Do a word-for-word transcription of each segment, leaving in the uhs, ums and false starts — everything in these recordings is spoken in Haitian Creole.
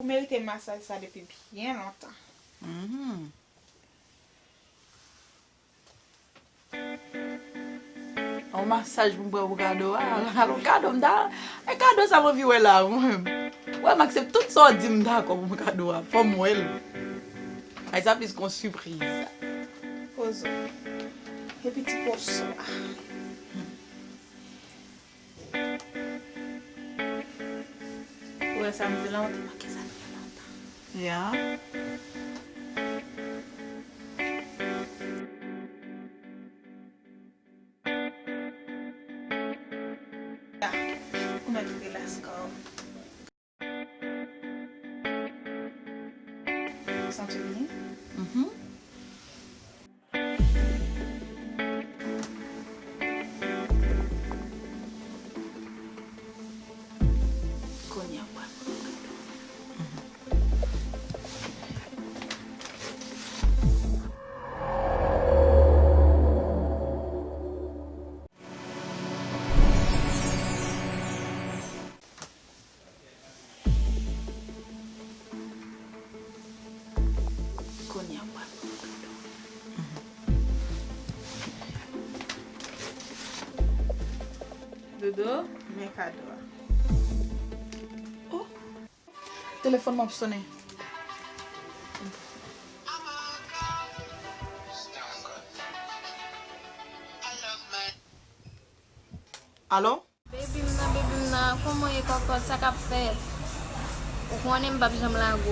Merite masaj sa depi byen lontan. Mhm. Yon masaj pou m pran pou kado a. Alò, kado, m ta, e kado sa m anvi wè la, mwen menm. Wè, m aksepte tout sa w di, m dakò pou m kado a. Fò m wè l. Ay, sa plis kon sipriz. Poze w. Epi ti poz sou a. Ou wè sa m di la, ou te manke sa depi lontan. Ya. Ya. Ou mèt rilaks kò w. Ou santi w byen? Mhm. Kounye a w pral pran kado. Kounye a w pral pran kado. Dodo, men kado a. Oh! Telefòn mwen ap sonnen. Alo? Baby m nan, baby m nan, kòman w ye kòkòt, sa k ap fèt? Ou konnen m p ap janm lage w.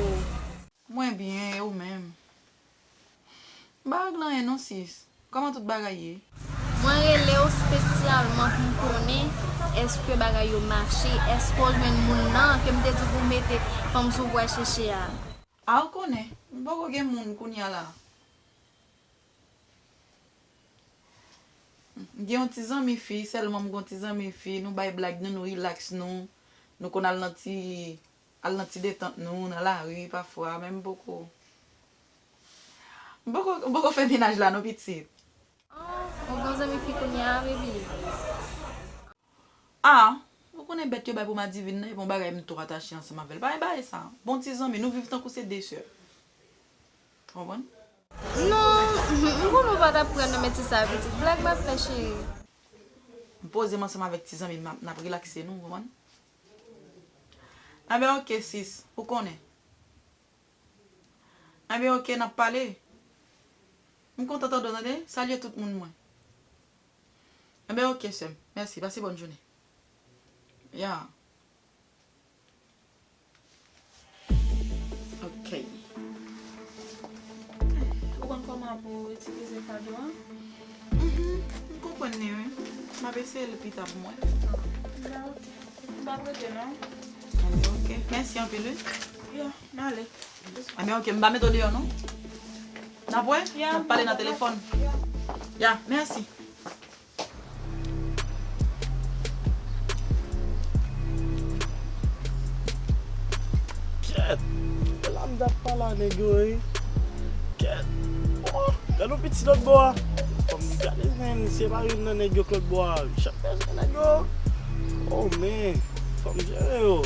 Mwen byen, e ou menm? M pa regle anyen non, sis. Kòman tout bagay ye? Mwen rele w espesyalman pou m konnen èske bagay yo mache, èske w jwenn moun nan ke m te di w pou w mete fanm sou w pou w al chèche a. A, ou konnen, m poko gen moun kounye a la. M gen yon ti zanmi fi, sèlman m gen yon ti zanmi fi, nou bay blag nou, nou rilaks nou, nou konn al nan ti, al nan ti detant nou, nan lari pafwa, men m poko, m poko, m poko fè mennaj la non, pitit. Oh, ou gen yon zanmi fi kounye a, baby? Ah, ou konnen bèt yo bay pou madivin nan, e bon bagay m twò atache ansanm avè l. Pa gen bagay sa. Bon ti zanmi, nou viv tankou se de sè. Ou konprann? Non, m konnen w pa t ap pran nan mèt sa, pitit. Blag m ap fè, cheri. M poze m ansanm avèk ti zanmi m, n ap rilakse nou, ou konprann? Enben, oke, sis, ou konnen. Enben, oke, n ap pale. M kontan tande w, tande. Salye tout moun mwen. Enben, oke, sè m. Mèsi. Pase bòn jounen. Ya. Ok. Ou konn kòman pou w itilize kado a? Mhm. M konprann li, wi. M ap eseye l pita pou mwen. Ah, ben, ok. M p ap rete, non. Enben, ok. Mèsi anpil, wi. Ya, m ale. Enben, ok. M pa mete w deyò, non. N ap wè? Ya, n ap pale nan telefòn. Ya. Ya, mèsi. Kèt! E la m t ap pale a nèg yo, wi. Kèt! Oh, gade yon piti lòt bò a. Fò m gade, men, se pa youn nan nèg yo k lòt bò a. Jan bezwen nèg yo. Oh, men, fò m jere yo.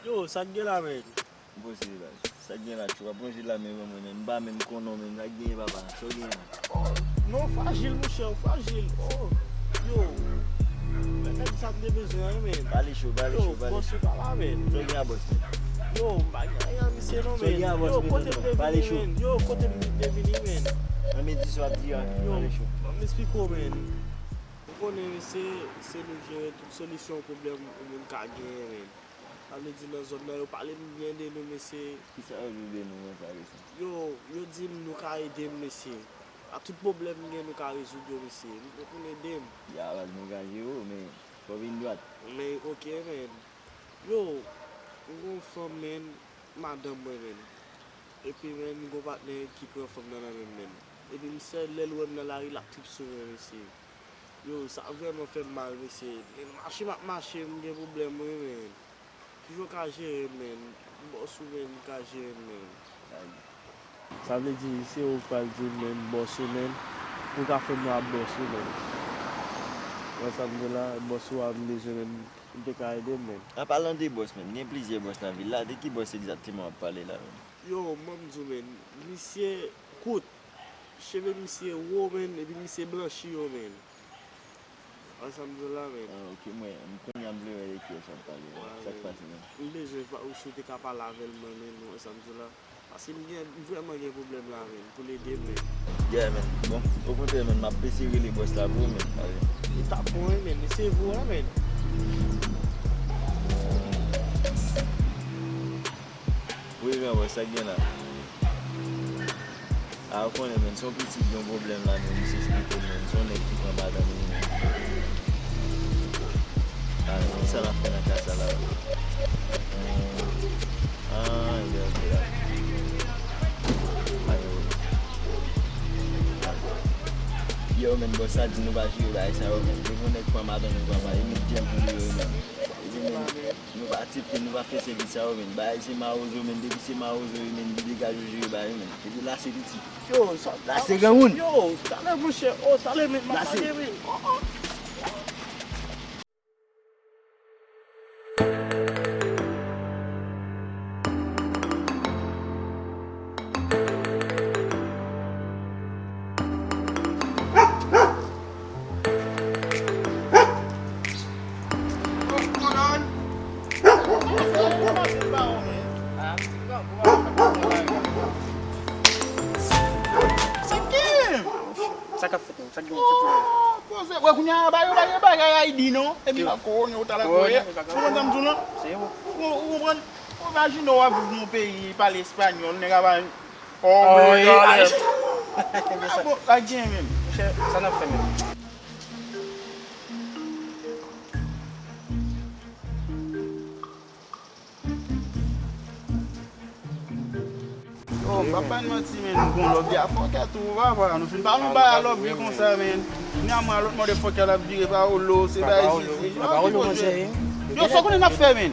Yo, sa k gen la, men? Poze la. Sa k gen la, tchou? Ap ranje la, men, ban mwen, men. M pa menm konnen w, men. Sa k genyen, papa? Sa w genyen? Oh, non, frajil, monchè, w frajil. Oh, yo. Men nèg sa m te bezwen an, wi, men. Pale cho, pale cho, pale cho. Yo, bòs yo pa la, men. Sa w gen a bòs, men? Yo, m pa gen anyen ak misye, non, men. Sa w gen a bòs, men? Yo, kote m te vini, men? Yo, kote m te vini, men? Nan men di sa w ap di a, pale cho. Ban m esplike w, men. Ou konnen, mesye, se nou jere tout solisyon pwoblèm yon moun ka genyen, men. Sa vle di nan zòn nan, yo pale m byen de nou, mesye. Kisa yo di w de nou konsa, mesye? Yo, yo di m nou ka ede m, mesye. A tout pwoblèm m gen, nou ka rezoud yo, mesye. Nou konn ede m. Ya, baz, nou ka jere w, men fò w vin dwat. Men, oke, men. Yo, m gen yon fanm, men, madanm mwen, men. Epi, men, m gen yon patnè ki pran fanm nan nan men m, men. Epi, m sèl lè l wè m nan lari, l ap trip sou mwen, mesye. Yo, sa vrèman fè m mal, mesye. Men mache m ap mache, m gen pwoblèm, wi, men. Kijan w ka jere m, men? M bòs ou, men, m ka jere m, men. Ay, Sa vle di, se ou k pral di m, men, bòs ou, men, pou w ka fè m wè bòs ou, men. Wè sa m di w la, bòs ou a m bezwen, men, ou te ka ede m, men. An palan de bòs, men, gen plizyè bòs nan vil la. De ki bòs egzakteman w ap pale la, men? Yo, ban m di w, men, misye kout, cheve misye wo, men, epi misye blanchi yo, men. Wè sa m di w la, men. Ah, ok, mwen, m kounye a m vle wè de kiyès w ap pale, men. Sa k pase, men? M bezwen pa, ou si w te ka pale avè l, mwen, men, wè sa m di w la. Paske m gen, m vrèman gen pwoblèm la, men, pou l ede m, men. Yeah, men. Bon, okontrè, men, m ap eseye rele bòs la pou ou, men. Alè. Li t ap bon, wi, men. Eseye pou wè, men. Wi, men, wè sa k gen la. A, ou konnen, men, se yon pitit gen yon pwoblèm la, men, misye esplike m, men, se yon nèg ki pran madanm li, men. A, men, kisa n ap fè nan ka sa la? Ah, ah, ebyen, ok, la. Ayo. Yo, men, bòs sa di nou pa jere bagay sa yo, men. Depi yon nèg pran madanm li, papa, li met dyèl pou li yo, men. Epi, men, nou pa aksepte, nou pa fè sèvis sa yo, men. Bagay se mawozo, men. Depi se mawozo yo, men, li degaje jere bagay yo, men. Epi lase pitit. Yo, sa, lase granmoun. Yo, talè, monchè. Oh, talè, men, m ap pale, men. Oh, oh. Sa k ap fèt menm? Sa k gen sou tou? Oh, poze. Wè, kounye a, ba yo, ba yo bagay I D non. Epi la, kounye a, ou ta la kounye a. Ou konprann sa m di w lan? Se yo. Ou, ou konprann? Ou imajine w ap viv nan yon peyi, pale espanyòl, nèg ap pale. Oh, obrigado. Ah, bon, pa gen menm. Monchè, sa n ap fè menm? Oh, m pa bay manti, men, nou gon lòv ya fòkè tou, papa. Nou fin pale yon bagay lòv vi konsa, men. Kounye a, mwen, lòt mòdèfòkè la ap vire pa wolo, se bagay sisi. Yo, sa w konnen n ap fè, men?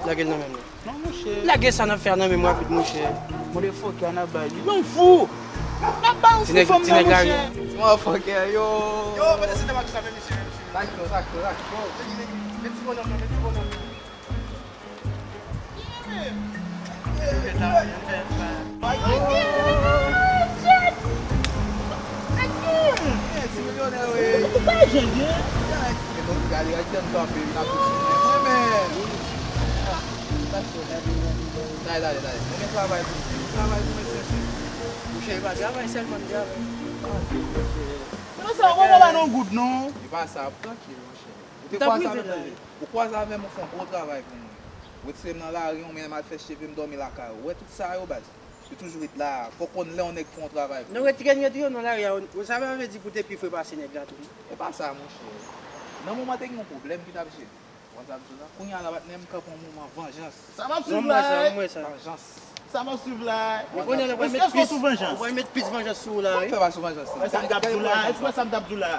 Lage l nan men m. Non, monchè. Lage sa n ap fè a nan men m rapid, monchè. Mòdèfòkè a n ap bay li. Ban m fou! N ap bay yon fou fanm nan, monchè. Ti nèg la, yo. Sa k fè, yo? Yo, mwen, se te mwen ki sa, men, mesye, mesye. Sa k fè, sa k fè, sa k fè. Met ti bonòm nan, met ti bonòm nan. Talè, talè, talè. Mwen gen travay pou mwen. Travay pou mwen, se, se. Monchè, e pa travay sèlman, travay. Mwen sa, ou pa ba nou goud, non. E pa sa, trankil, monchè. Ou te kwaze avè m, tande. Ou kwaze avè m, ou fè yon gwo travay pou mwen. Ou retire m nan lari, ou mennen m al fè cheve m, dòmi lakay ou. Ou wè tout sa yo, baz. Yo toujou ret la. Fò w konn lè yon nèg fè yon travay pou ou. Non, retire n, retire w nan lari a. Ou, sa pa vle di pou w te pi fre pase nèg la tou. E pa sa, monchè. Nan moman te gen yon pwoblèm ki t ap jere. Ou konn sa m di w la? Kounye a la, patnè, m kanpe yon moman vanjans. Sa m ap swiv la, eh? Vanjans. Sa m ap swiv la, eh? Ou konnen, ou pral met plis, ou pral met plis vanjans sou ou la, wi. Fè pa sou vanjans. Sa m t ap di w la, eh? Ou konn sa m t ap di w la?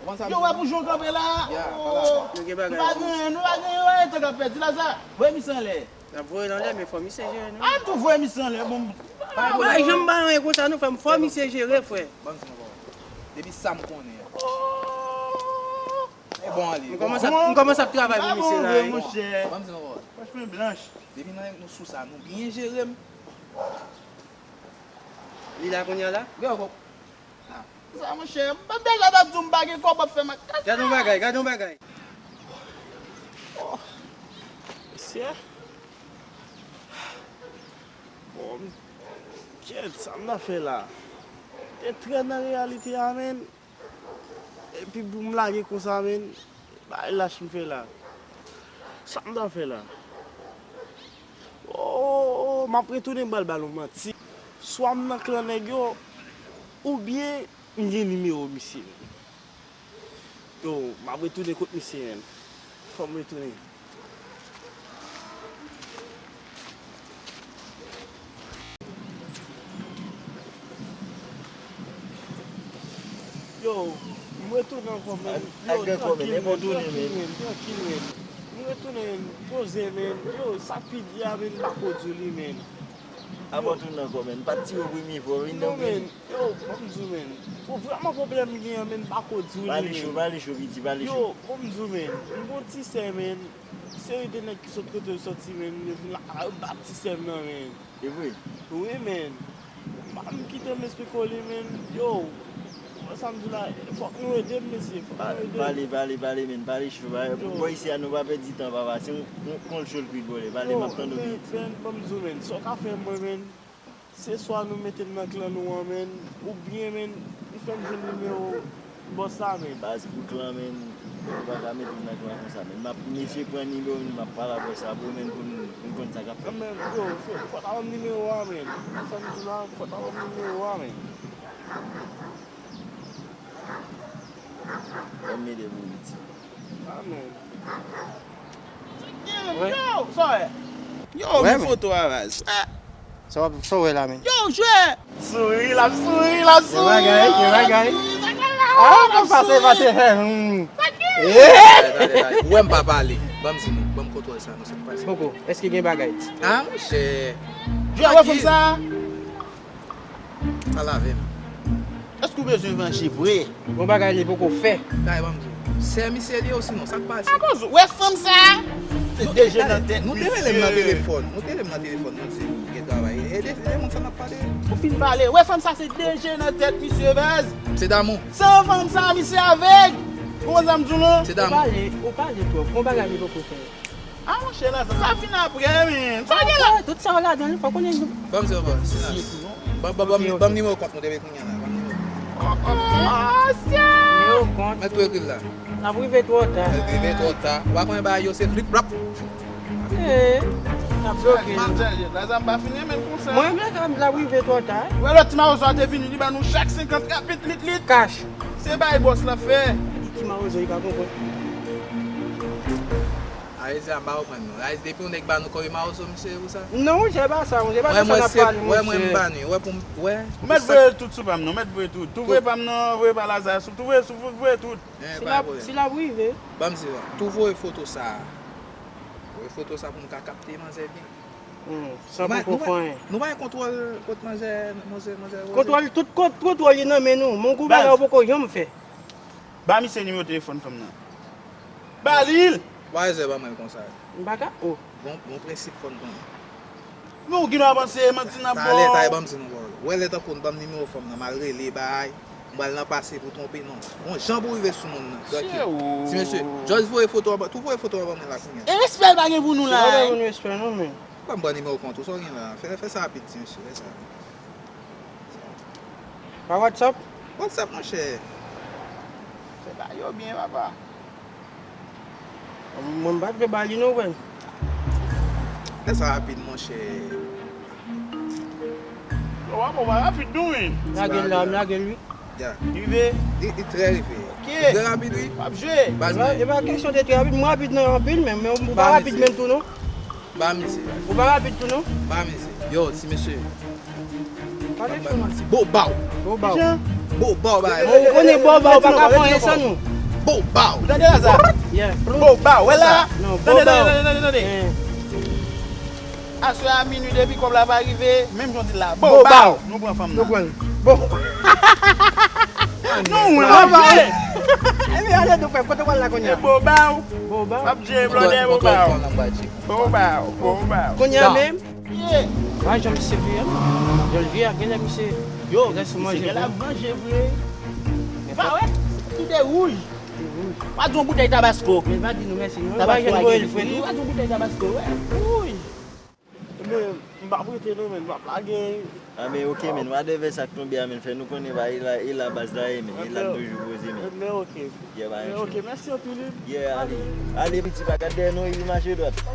Yo, wè pou jan w kanpe la. Ya, papa. Nou gen bagay. Nou pa gen, nou pa gen, wè, tan k ap pèdi la sa. Voye misye anlè. N ap voye l anlè, men fò misye jere nou. A, tou voye misye anlè, bon. Pa janm bay anyen konsa, nou, frè m. Fò misye jere, frè. Ban m di nou, papa. Depi sa m konnen an. Oh! E bon, ale. M kòmanse ap, m kòmanse ap travay pou misye la, wi. Monchè. Ban m di nou, papa. Pòch mwen blanch. Depi nou, nou sou sa, nou byen jere m. Li la kounye a la? Gade, sa, monchè, m deja t ap di w m pa gen kòb, w ap fè makak. Gade yon bagay, gade yon bagay. Oh, mesye. Bon, kèt, sa m ta fè la? Te trè nan reyalite a, menn. Epi pou m lage konsa, menn, bagay lach m fè la. Sa m ta fè la? Oh, oh, oh, m ap retounen ba l balon manti. Swa m nan klan nèg yo, oubyen m gen nimewo misye. Yo, m ap retounen kot misye, menn. Fò m retounen. Yo, m retounen ankò, menn. Yo, trankil, menn, trankil, menn, trankil, menn. M retounen poze, menn. Yo, sa k pi di a, menn, m pako di w li, menn. Abò tou nan kò, men. Pa t tire w premye fwa, vin nan Non, men. Yo, ban m di w, men. Pou vrèman pwoblèm m gen an, men, m pa ko di w li, Pale cho, men. Pale cho, piti, pale Yo, cho. Ban m di w, men. M gon ti sè, men. Seri de nèg ki sot kote yo soti, men. Yo vin la, a, yo bat ti sè m nan, men. E vre? Wi, men. M pa m kite m esplike w li, men. Yo, wè sa m di w la, fòk nou ede m, mesye. Fòk Pa- nou ede m. Pale, pale, pale, men. Pale cho. Pale. Yo. Bò isi a, nou pa pèdi tan, papa. Se yon, yon, yon cho l kwit, bòlè. Pale, Yo, m ap tann ou, men, piti. Men, ban m di w, men. Sa w ka fè m, mwen, men. Se swa nou mete m nan klan nou an, men, oubyen, men, ou fè m jwenn nimewo bòs la, men. Baz pou klan, men, ou pa ka mete m nan klan konsa, men. M ap, mesye pran nimewo m, m ap pale ak bòs la pou, men, pou n, pou n konn sa k ap fèt. Men, yo, fò, fò ta ban m nimewo a, men. Sa m di la, fò ta ban m nimewo a, men. Ban m mete pou piti. Amen. Yo, sa w wè? Yo, Wè, men men. Foto a, baz. Sa w ap, sa w wè la, men? Yo, jwè! Souri, l ap souri, l ap Gen souri. Bagay, gen bagay. Sa k la, Ah, l ap pase, souri. Pase, hè, hmm. Sa k gen? Eh! Talè, talè, talè. Ou wè m pa pale. Ban m di nou, ban m kontwòl sa, non, sa k pase. Poko, èske gen bagay? Ah, monchè. Jwè, wè fanm sa? Pale avè m. Èske w bezwen vanje vre? Gon bagay li poko fè. Kay ban m di w. Sè misye li ye osinon, sa k pase? Akoz, wè fanm sa? Se Nou te, deje nan tèt nou te rele m nan misye. Telefòn. Nou te rele m nan telefòn, nou di m gen travay. E de, de moun sa n ap pale. Ou fin pale. Wè fanm sa se deje nan tèt misye, baz. Se damou. Se yon fanm sa, misye avèg. Ou konn sa m di w lan? Se Ou damou. Pale, ou pale twòp. Gon bagay li poko fè. Ah, monchè, la, sa fin apre, men. Sa gen la? Tout sa w ladan, fò konnen nou. Ban m di w, silans. Ban, ban, ban, Ok, ok. Ban m nimewo kont nou depi kounye a la. Ban m nimewo. Oh, oh, oh, sè. Nimewo kont. Mèt tou ekri l la. N ap rive twò ta. Mèt rive twò ta. Ou pa konnen bagay yo se flip flap. Eh, n ap bloke. Manje, la, sa m pa fini, men konsa. Mwen, men, sa m la rive twò ta. Wè, lòt ti mawozo a te vini, li ban nou chak senkant rapid, lit, lit. Cash. Se bay bòs la fè. Li ti mawozo, li pa konprann. Ayisyen an pa konprann nou. Ayisyen, depi yon nèg ba nou kòb, e mawozo misye ye pou sa. Non, monchè, pa sa, monchè, pa Wè, de sa mwen n ap se, pale, wè, mwen, m monchè. Ba nou, wè pou m, wè. Ou mèt voye tout sou pa m nan, mèt voye tout. Tou voye pa m nan, voye pa Lazarus, tou voye, tou voye tout. Eh, Si pa l ap, pwoblèm. Si l ap rive. Ban m di w, tou voye foto sa. Voye foto sa pou m ka kapte manzè byen. Hmm, sa Nou pa, poko nou pa, fè anyen. Nou pa gen kontwòl kot manzè, manzè, manzè Roze? Kontwòl, tout kont-, kontwòl li nan men nou. Mon goumen Baz. Ou poko janm fè. Ba misye nimewo telefòn fanm nan. Ba li l! Why is it ban mwen konsa? M pa ka, oh. Bon, bon prensip fò n konnen. Men ou gen dwa panse manti n ap ba w. Talè, talè, ban m di nou pawòl. Ou wè lè tankou n ban m nimewo fanm nan, m al rele, bay, m pral nan pase pou twonpe, non. Bon, jan pou rive sou moun nan, trankil. Ti mesye, just voye foto an ban, tou voye foto an ban mwen la kounye a. E respè l pa gen pou nou la, Respè pa eh. Pou nou, respè non, men. Ban m pran nimewo kont ou, sa w gen la? Fè, fè sa rapid, ti mesye, fè sa. Pa WhatsApp? WhatsApp, monchè. Fè bagay yo byen, papa. Mwen, m pa t vle ba li non, frè. Fè sa rapid, monchè. Yo, w ap, w ap rapid, non, wi. Lage l la, m lage l, wi. Ya. Rive? Li, li trè rive. Ok. Li trè rapid, wi. W ap jwe. Baz E pa, men. E pa kesyon de trè rapid, m rapid nan anpil, men, men ou pa Ba rapid mezi. Menm tou, non. Ba mezi. Ou pa rapid tou, non. Ba mezi. Yo, ti mesye. Pale sou mwen. Bobaw. Bobaw. Kijan? Bobaw, ba. Bon, ou konnen bobaw, pa ka fè anyen san nou. Bobaw. Ou tande la, sa? Yeah. Bobaw, wè la. Non, Tande, bobaw. Tande, tande, tande, tande. Eh. Aswè a minui depi kòb la pa rive, menm jan w di l la. Bobaw. Bobaw. Nou pran fanm nan. Nou pran l. Bon. Non, mwen, Bobaw. Mwen ale nou fè, kote w al la kounye a? Bobaw. Bobaw. W ap jwe blòdè, Bobaw. Bobaw, Bobaw. Kounye a menm? Yeah. Pa jan misye vye a, non. Jan l vye a, genlè misye Yo, rès misye manje genlè vre. Ap vanje vre. Pa wè? Tout e wouj. Tout e wouj. Pa di yon boutèy Tabasco. Men pa di nou mèsi, non. Tabasco Pa jan a voye l gen fre, non. Pa di yon boutèy Tabasco, wè. Wouy. Men, m p ap rete non, men, m ap lage. A, men, ok, men, whatever sa k tonbe a, men, fè nou konnen, ba, e la, e la baz la ye, men, e la n toujou poze, men. Men, ok. Yeah, ba, Men, ok, mèsi anpil, wi. Yeah, ale. Ale, piti, pa gad dèyè nou, epi mache dwat.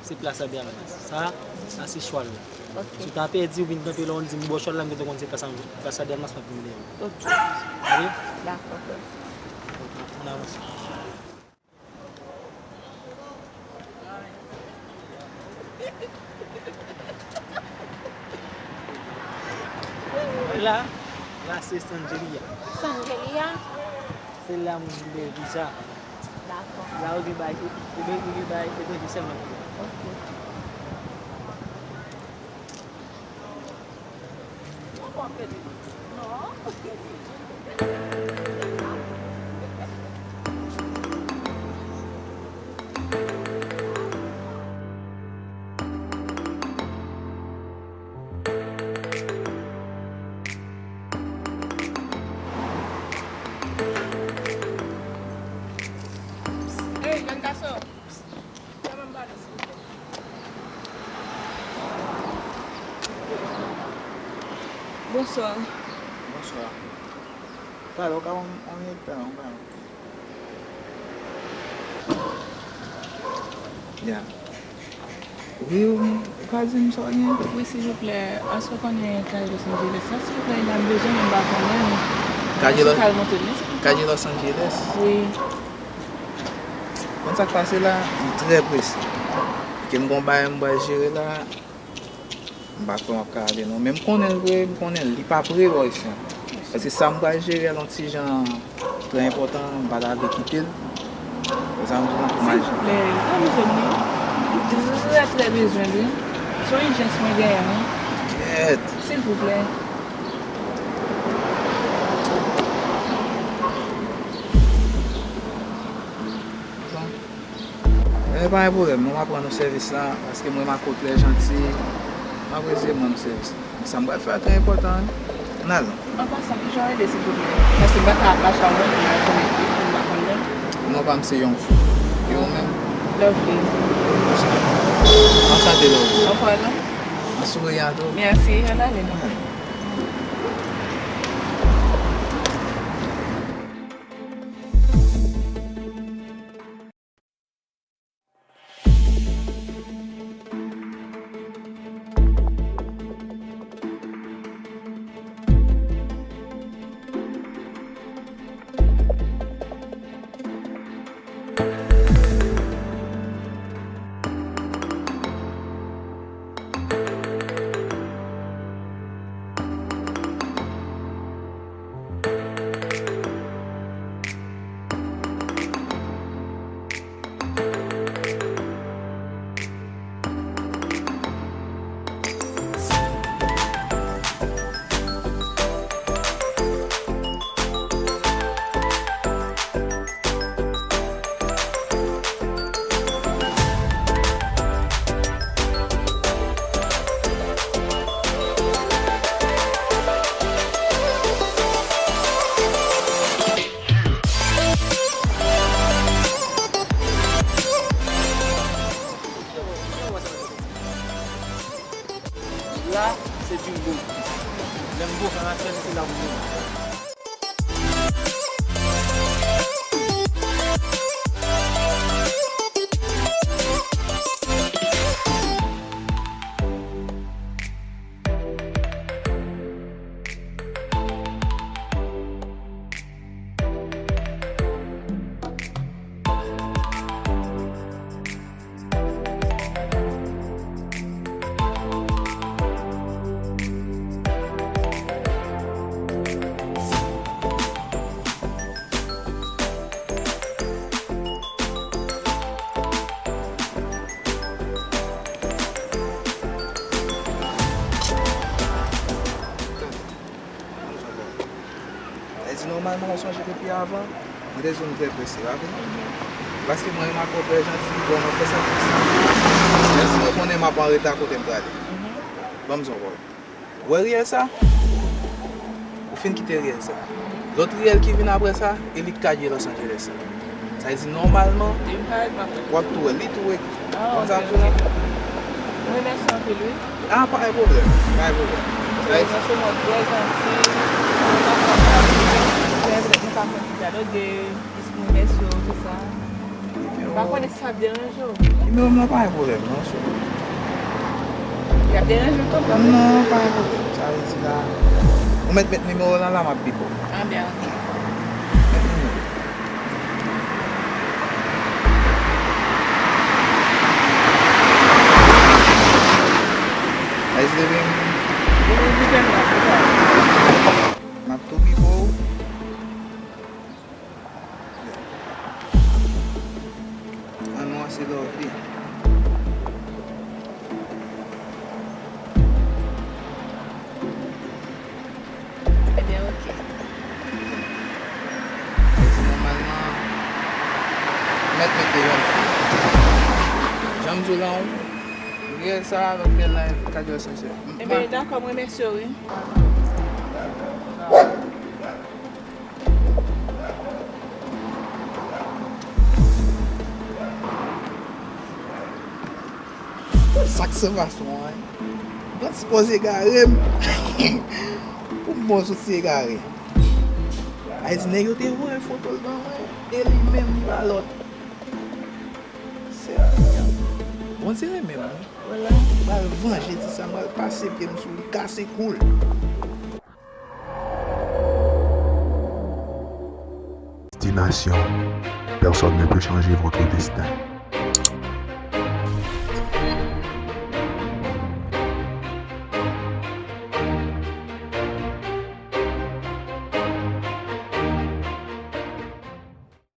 Se Plaza de Armas. Sa, sa se chwal la. Ok. Si w ta pèdi, ou vin kanpe la, ou di m bò chwal la, m gentan konn se Plaza, Plaza de Armas m ap vin dèyè w. Ok. Tande? Dakò, frè. Ann avanse. La, la se Sangelia. Sangelia? Se la moun vin dèyè viza. Dakò. La ou gen bay, ou gen, ou gen bay etranje sèlman. Ok. Hey, jèn gason! Fè m pale, silvouplè. Bonswa. Bonswa. Talè, ou ka ban m yon minit tan, ou ka. Ya. Wi, ou, ou ka di m sa w gen? Wi, silvouplè, èske w konnen kay Los Angeles la, silvouplè? N ap bezwen, men m pa konnen l. Kay Èske w Los, ka al montre m li, silvouplè? Kay Los Angeles? Wi. Konn sa k pase la, m trè prese. Ke m gon bagay m pral jere la, m pa kwè m ap ka ale non. Men m konnen l vre, m konnen l, li pa pre bò isi an. Paske sa m pral jere a, yon ti jan trè enpòtan, m pa ta vle kite l. Sa m di w, m ap mache. Silvouplè, ou ka bezwen m wi. M trè, trè bezwen l wi. Se yon ijans mwen genyen wi. Kèt. Silvouplè. Bon. E pa gen pwoblèm, non, m ap rann ou sèvis la, paske m renmen kote w trè janti. M apresye, m rann ou sèvis la. Men sa m pral fè a trè enpòtan, wi. Ann al non. An pasan, kijan w rele, silvouplè? Paske m pa ka ap mache avè w, pou m al konekte, pou m pa konn non. Non pa m se Young Fu. E ou menm? Lovely. Anchante, Lovely. Anfòm non? An souriyan tou. Mèsi, ann ale non. La, se Jumbo. Lè m bo karakè, se la ou ye. Sa vle di, nòmalman, ou sonje depi avan, mwen te di w m trè prese, pa vre? Paske mwen remake w trè janti, bon, mwen fè sa pou sa. Menm si mwen konnen m ap anreta kote m prale. Ban m di w ankò. Ou wè riyèl sa? Ou fin kite riyèl sa. Lòt riyèl ki vin apre sa, e li k ka ye Los Angeles la. Sa vle di, nòmalman, w ap tou wè, li tou wè. Konn sa m di w la? Mwen remèsye w anpil, wi. Ah, pa gen pwoblèm, pa gen pwoblèm. Sa vle di, nou pa fè anpil, nou pa fè anpil, nou pa fè anpil, alò, de, jis mwen remèsye w, se sa. M pa konnen si sa ap deranje w. Nimewo m nan pa gen pwoblèm non, so. Li ap deranje w tonton? Non, pa gen pwoblèm. Sa vle di la, ou mèt met nimewo w lan la, m ap bipe w. Anben, ok. Met nimewo. Ice living. Ou bipe m la, bipe m. M ap tou bipe w. Ann wase love li. Ebyen, ok. Sa vle di nòmalman, mèt mete yon fi. Jan m di w la, yon riyèl sa, lòt riyèl la, kadyo sensè. Ebyen, dakò, m remèsye w, wi. Sa k se fason an, wi. Mwen sipoze egare m. Pou m bon soti egare. Ayiti nèg yo te voye foto l ban mwen. E li menm li pa lòt. Se Bondye renmen m, wi. Wè la, m pral vanje ti sa, m pral pase pye m sou li, kase kou l. Destination. Personne ne peut changer votre destin.